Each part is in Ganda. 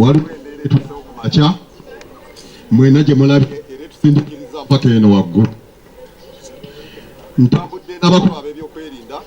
Waliwo embeera etuusewo ku makya mwena gye mulabye era etusindikiriza mpaka eno waggulu. Ntambudde n'abakulu ab'ebyokwerinda.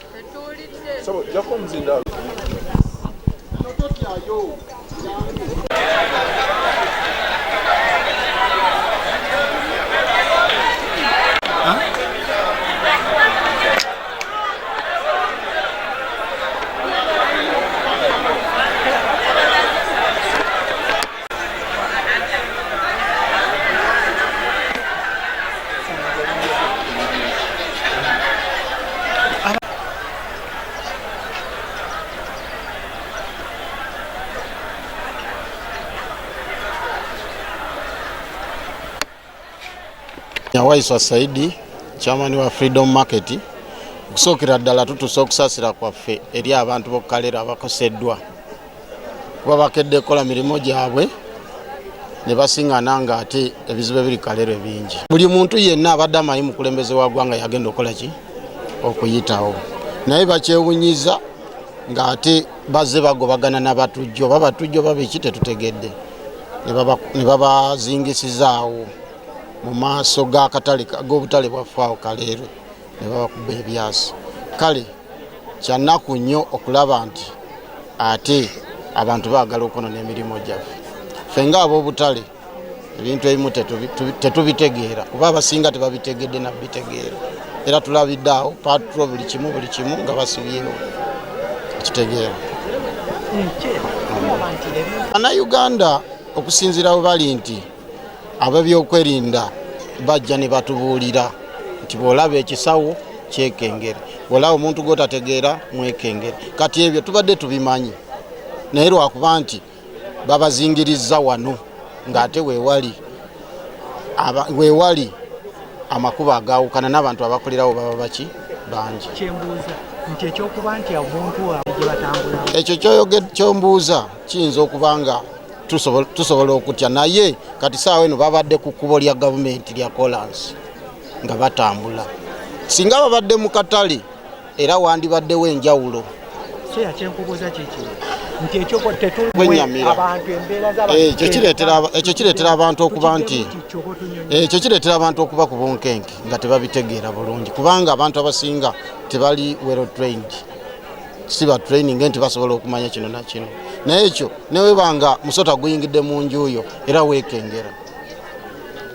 Nyawaiswa Saidi, chairman wa Freedom Market. Okusookera ddala tutuusa okusaasira kwaffe eri abantu b'okukalera abakoseddwa kuba bakedde kukola mirimu gyabwe ne basingana nga ate ebizibu ebiri Kalero bingi. Buli muntu yenna abadde amanyi mukulembeze wa ggwanga yagenda okukola ki okuyitawo, naye bakyewunyiza ng'ate bazze bagobagana n'abatujju oba batujju oba biki tetutegedde, ne babazingisizaawo mu maaso g'akatale g'obutale bwaffe awo Kaleerwe ne babakuba ebyasi. Kale kyannaku nnyo okulaba nti ate abantu baagala okwonona emirimu gyaffe. Ffe ng'ab'obutale ebintu ebimu tetubitegeera kuba abasinga tebabitegedde nabitegeera, era tulabidde awo patro buli kimu buli kimu nga basibyewo kitegeera. Bannayuganda okusinziira we bali nti ab'ebyokwerinda bajja ne batubuulira nti bw'olaba ekisawo kyekengere, bw'olaba omuntu gw'otategeera mwekengere. Kati ebyo tubadde tubimanyi, naye lwakuba nti babazingirizza wano ng'ate weewali amakubo agaawukana n'abantu abakolerawo baba baki bangi. Nti ekyokuba nti omuntu gye batambula ekyo kyombuuza kiyinza okuba nga tusobola okutya, naye kati saawa eno babadde ku kkubo lya gavumenti lya kolansi nga batambula. Singa babadde mu katale era wandibaddewo enjawulo. Ekyo kireetera abantu okuba nti ekyo kireetera abantu okuba ku bunkenke nga tebabitegeera bulungi, kubanga abantu abasinga tebali well trained, si ba training nti basobola okumanya kino na kino. Naye ekyo newebanga musota guyingidde mu nju yo era weekengera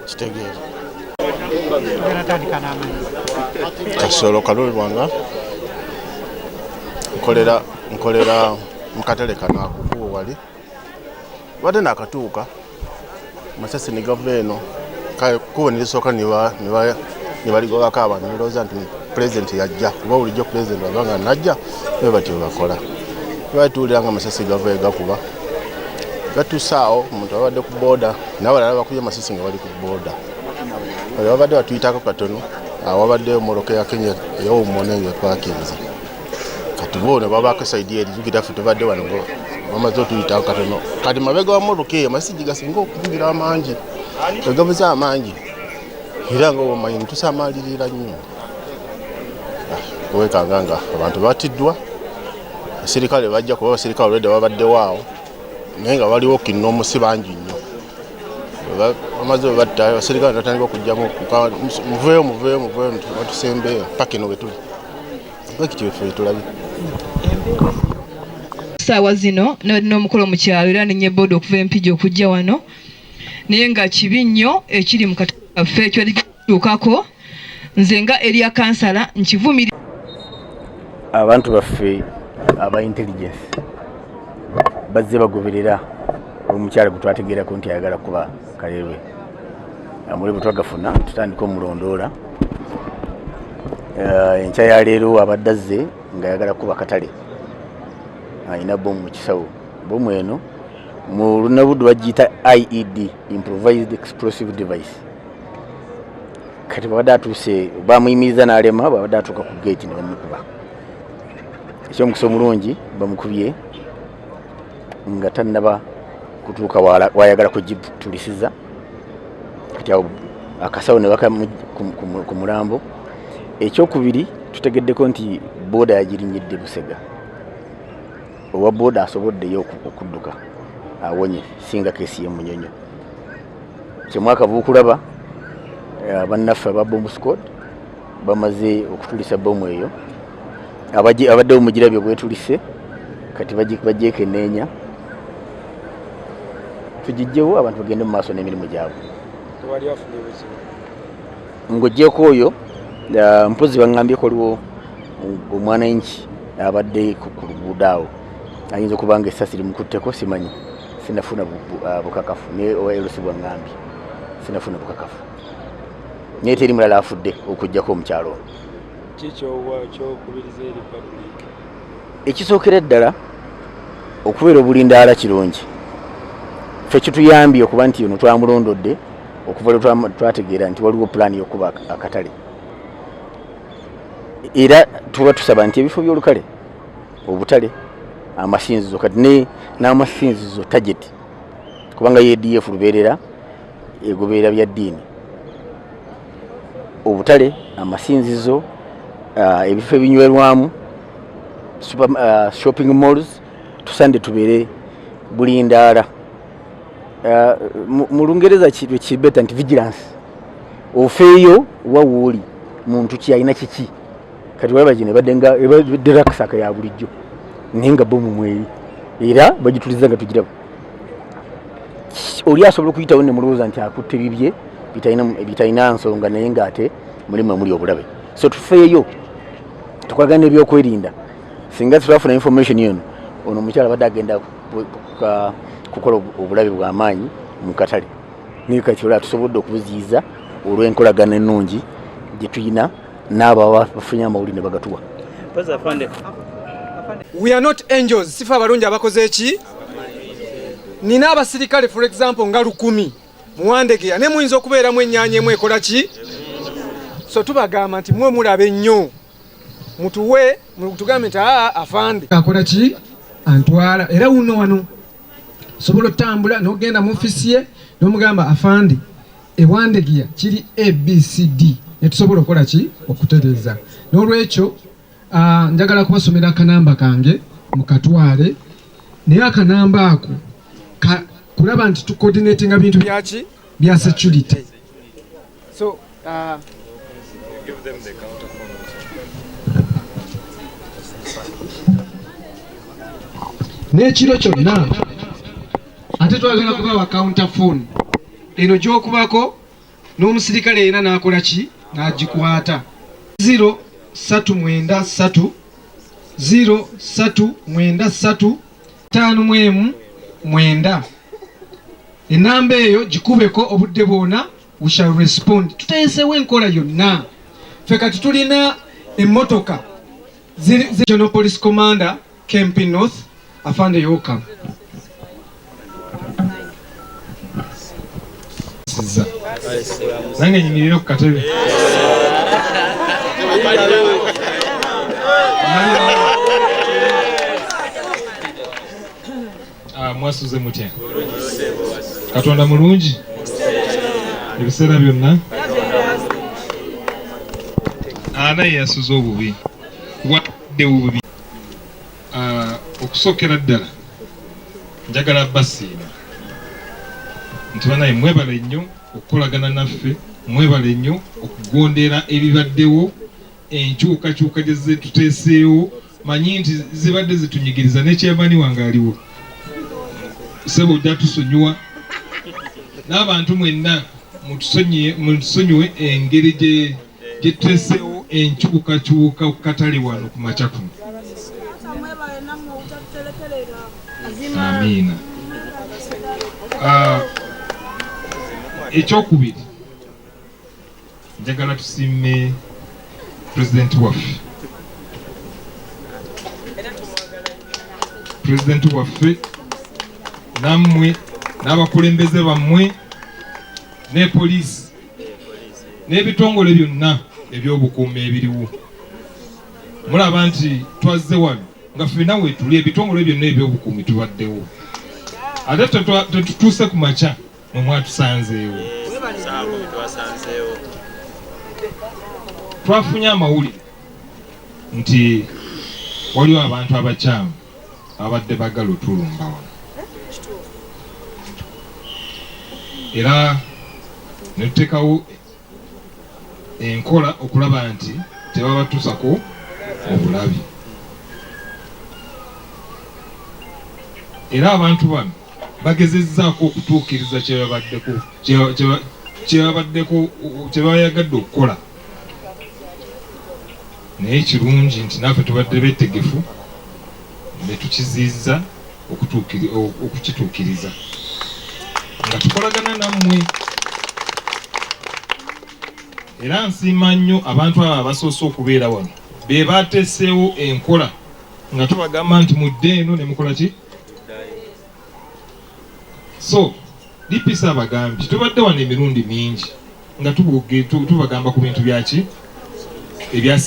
kitegeera. Kasolo Kalulu Lwanga. Nkolera nkolera mu katale kano akukubo wali badde nakatuuka masasi ne gava eno kkubo ne lisooka ne baligobako abantu ne balowooza nti pulezidenti yajja kuba bulijjo pulezidenti bw'aba nga najja bwe batyo bwe bakola. Twali tuwulira nga amasasi gava gakuba gatuuse awo omuntu abadde ku booda n'abalala bakubye amasasi nga bali ku booda. Babadde batuyitako katono awabadde emmotoka ya Kenya eyawummona eyo epaakinze kati bo ne babaako sayidi eri jjukira ffe tubadde wano ngo bamaze otuyitako katono kati mabega wa mmotoka eyo amasasi gye gasinga okuvugira amangi egavuze amangi era nga omanyi ntusamalirira nnyo wekanga nga abantu batiddwa abasirikale bajja kuba abasirikale olwedda babaddewo awo naye nga waliwo kinoomu si bangi nnyo bamaze webatta abasirikale batandika okujjamu muveeyo muveeyo muveeyo batusembeeyo paka eno wetuli ekityo ffe tulabye. Saawa zino nalina omukolo mu kyalo era ninye boda okuva Empigi okujja wano naye nga kibi nnyo ekiri mu katale kaffe ekituukako nze nga area kansala nkivumira. Abantu baffe aba intelligence bazze bagoberera omukyala gwe twategeerako nti ayagala kuba Kaleerwe. Amawulire bwe twagafuna tutandika omulondoola. Enkya ya leero abadde azze ng'ayagala kuba katale, alina bbomu mu kisawo. Bbomu eno mu Lunabuddu bagiyita IED, improvised explosive device. Kati bwabadde atuuse bamuyimiriza n'alema, bwabadde atuuka ku geeti ne bamukuba. Ekyomukisa omulungi bamukubye nga tannaba kutuuka wayagala kugitulisiza. Kati awo akasawo ne baka ku mulambo. Ekyokubiri tutegeddeko nti booda yagirinyidde Busega. Owa booda asoboddeyo okudduka awonye singa keesi y'e Munyonyo. Kyemwakava okulaba bannaffe aba bomb squad bamaze okutulisa bbomu eyo. Abaddewo mugirabye bwetulise, kati bagyekenneenya tugijjewo abantu bagende mu maaso n'emirimu gyabwe. Ng'oggyeko oyo mpozi baŋŋambyeko waliwo omwananchi abadde ku luguudo awo ayinza okuba nga essasi limukutteko, simanyi, sinafuna bukakafu naye owa LC bwaŋŋambye sinafuna bukakafu, naye teri mulala afudde okuggyako omukyalo ono. Ekisookera ddala okubeera obulindaala kirungi, ffe kituyambye okuba nti ono twamulondodde okuva lwe twategeera nti waliwo pulaani y'okuba akatale, era tuba tusaba nti ebifo by'olukale, obutale, amasinzizo kati n'amasinzizo target, kubanga ADF lubeerera egoberera bya ddiini. Obutale, amasinzizo, ebifo ebinywerwamu, shopping malls, tusande tubeere bulindaala. Mu Lungereza kibeta nti vigilance, ofeeyo wa wooli muntu ki alina kiki. Kati walaba gino ebadde nga ebadde rakisaka ya bulijjo naye nga bomu mweri era bagituliza nga tugiraba. Oli asobola okuyitawo ne mulowooza nti akutte bibye bitalina nsonga, naye ng'ate mulimu emuli obulabe. So tufeeyo tukolagane n'ebyokwerinda. Singa twafuna information eno, ono omukyala abadde agenda kukola obulabe bw'amaanyi mu katale, naye kati olaba tusobodde okubuziyiza olw'enkolagana ennungi gye tulina n'abo abafunye amawulire ne bagatuwa. We are not angels, sifa abalungi abakoze eki. Nina abasirikale for example nga 1000 muwandegeya, ne muyinza okubeeramu ennyaanya emu ekola ki? So tubagamba nti mwe mulabe nnyo, mutuwe mutugambe nti aa afande akola ki antwala, era wuno wano osobola otambula n'ogenda mu ofiisi ye n'omugamba afande ewandegeya kiri ABCD ne tusobola okukola ki okutereeza. N'olwekyo njagala kubasomera akanamba kange mukatwale, naye akanamba ako kulaba nti tucoordinatinga bintu byaki bya security. So give them the counter phone also. N'ekiro kyonna ate twagala kubawa counter phone eno gy'okubako n'omusirikale yena n'akola ki n'agikwata. 0 3 9 3 03 93 51 9. Enamba eyo gikubeko obudde bwona, we shall respond. Tuteesewo enkola yonna. Ffe kati tulina emmotoka Regional Police Commander KMP North Afande Yoka. Nange nyimirire ku katebe. Mwasuze mutya? Katonda mulungi ebiseera byonna. Ana yasuze obubi wadde obubi. Okusookera ddala njagala basiima nti banaye mwebale nnyo okukolagana naffe, mwebale nnyo okugondera ebibaddewo, enkyukakyuka gye zetuteeseewo. Manyi nti zibadde zitunyigiriza ne chairman wange aliwo, ssebo ojja tusonyiwa, n'abantu mwenna mutusonyiwe engeri gye tuteeseewo enkyukakyuka ku katale wano ku makya kuno. Amiina. Ekyokubiri njagala tusiime pulezidenti waffe. Pulezidenti waffe nammwe n'abakulembeze bammwe ne poliisi n'ebitongole byonna ebyobukuumi ebiriwo. Mulaba nti twazze wano nga ffenna weetuli, ebitongole byonna ebyobukuumi tubaddewo, ate tetutuuse ku makya mwe mwatusanzeewo. Twafunye amawulire nti waliwo abantu abakyamu abadde bagala otulumba wano, era ne tuteekawo enkola okulaba nti tebabatusako obulabi. Era abantu bano bagezezzaako okutuukiriza kye bayagadde okukola, naye kirungi nti naffe tubadde beetegefu ne tukiziyiza okukituukiriza nga tukolagana nammwe. Era nsiima nnyo abantu abo abasoose okubeera wano, be bateeseewo enkola nga tubagamba nti mudde eno ne mukola ki. So DPC abagambye tubadde wano emirundi mingi nga tubagamba ku bintu byaki ebya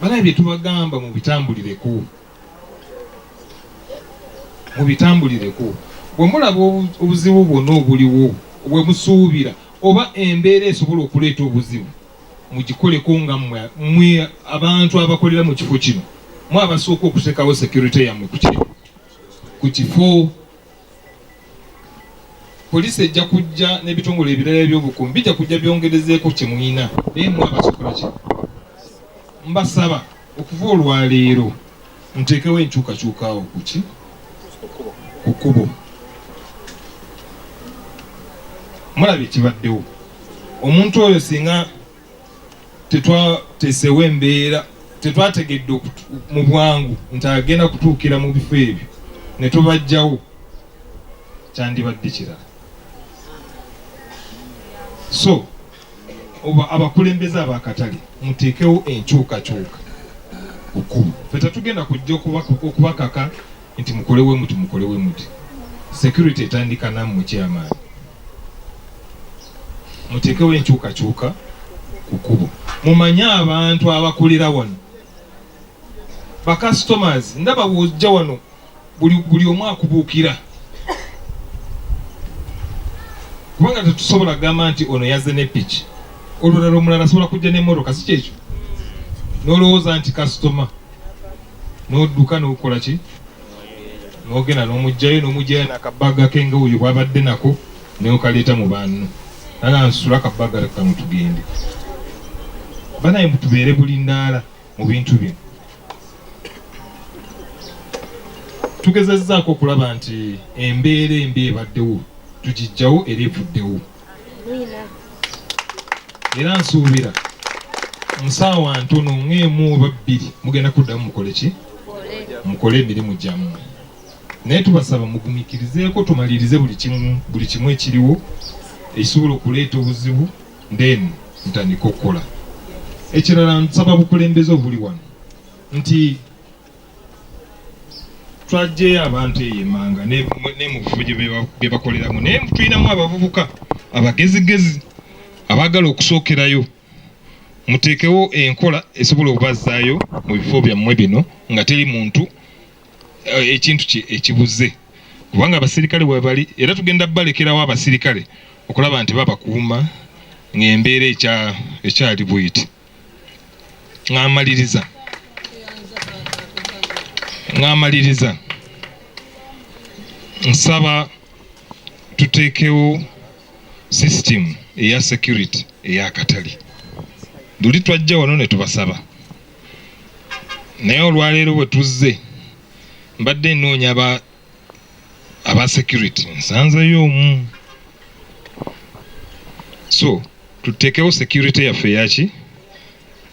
banaye bye tubagamba mubitambulireko, mubitambulireko. Bwe mulaba obuzibu bwonna obuliwo bwe musuubira oba embeera esobola okuleeta obuzibu, mugikoleko nga mmwe abantu abakolera mu kifo kino, mwe abasooka okuteekawo security yammwe ku kifo. Poliisi ejja kujja n'ebitongole ebirala ebyobukuumi bijja kujja byongerezeeko kye mulina, naye mmwe abasokola ki. Mbasaba okuva olwaleero nteekewo enkyukakyuka awo ku kkubo. Mulabye ekibaddewo. Omuntu oyo singa tetwateeseewo embeera, tetwategedde mu bwangu nti agenda kutuukira mu bifo ebyo ne tubajjawo, kyandibadde kirala. So oba abakulembeze ab'akatale muteekewo enkyukakyuka ku kkubo. Ffe tetugenda kujja okubakaka nti mukolewe muti, mukolewe muti. Security etandika nammwe chairman. Muteekewo enkyukakyuka ku kkubo. Mumanye abantu abakolera wano, ba customers. Ndaba bw'ojja wano buli omu akubuukira, kubanga tetusobola kugamba nti ono yazze ne piki, olulala omulala asobola kujja n'emmotoka, si kyekyo? N'olowooza nti kasitoma, n'odduka n'okola ki, n'ogenda n'omuggyayo, n'omuggyayo n'akabaga ke nga oyo bw'abadde nako, n'okaleeta mu banno, naga nsula akabaga kano tugende. Banaye tubeere bulindaala mu bintu bino. Tugezezzaako okulaba nti embeera embi ebaddewo tugiggyawo era evuddewo. Era nsuubira Musaawa ntono ng'emu oba bbiri mugenda kuddamu mukole ki? Mukole emirimu gyammwe. Naye tubasaba mugumikirizeeko tumalirize buli kimu buli kimu ekiriwo ekisobola okuleeta obuzibu then mutandike okukola. Ekirala nsaba bukulembeze obuli wano nti twajjeyo abantu eyo emanga ne mu bifo bye bakoleramu naye tulinamu abavubuka abagezigezi abaagala okusookerayo muteekewo enkola esobola okubazzaayo mu bifo byammwe bino nga teri muntu eh, ekintu kye ekibuze kubanga abasirikale webali era tugenda balekerawo abasirikale okulaba nti babakuuma ng'embeera ekyali bweti. Ng'amaliriza ng'amaliriza nsaba tuteekewo system eya security ey'akatale. Luli twajja wano ne tubasaba, naye olwaleero bwe tuzze mbadde nnoonya aba aba security nsanzeyo omu. So tuteekewo security yaffe eyaki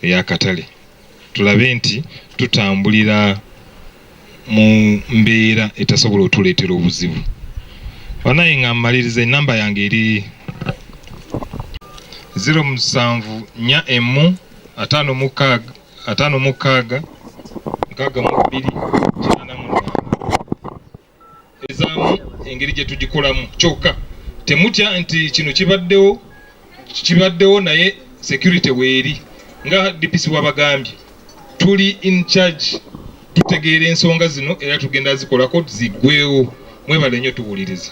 ey'akatale, tulabe nti tutambulira mu mbeera etasobola otuleetera obuzibu. Banaye nga mmaliriza, enamba yange eri 0741 56 62 88. Ezaamu engeri gye tugikolamu kyokka temutya nti kino kibaddewo kibaddewo, naye security weeri nga DPC wabagambye, tuli in charge, tutegeera ensonga zino era tugenda zikolako ziggweewo. Mwebale nnyo tuwuliriza.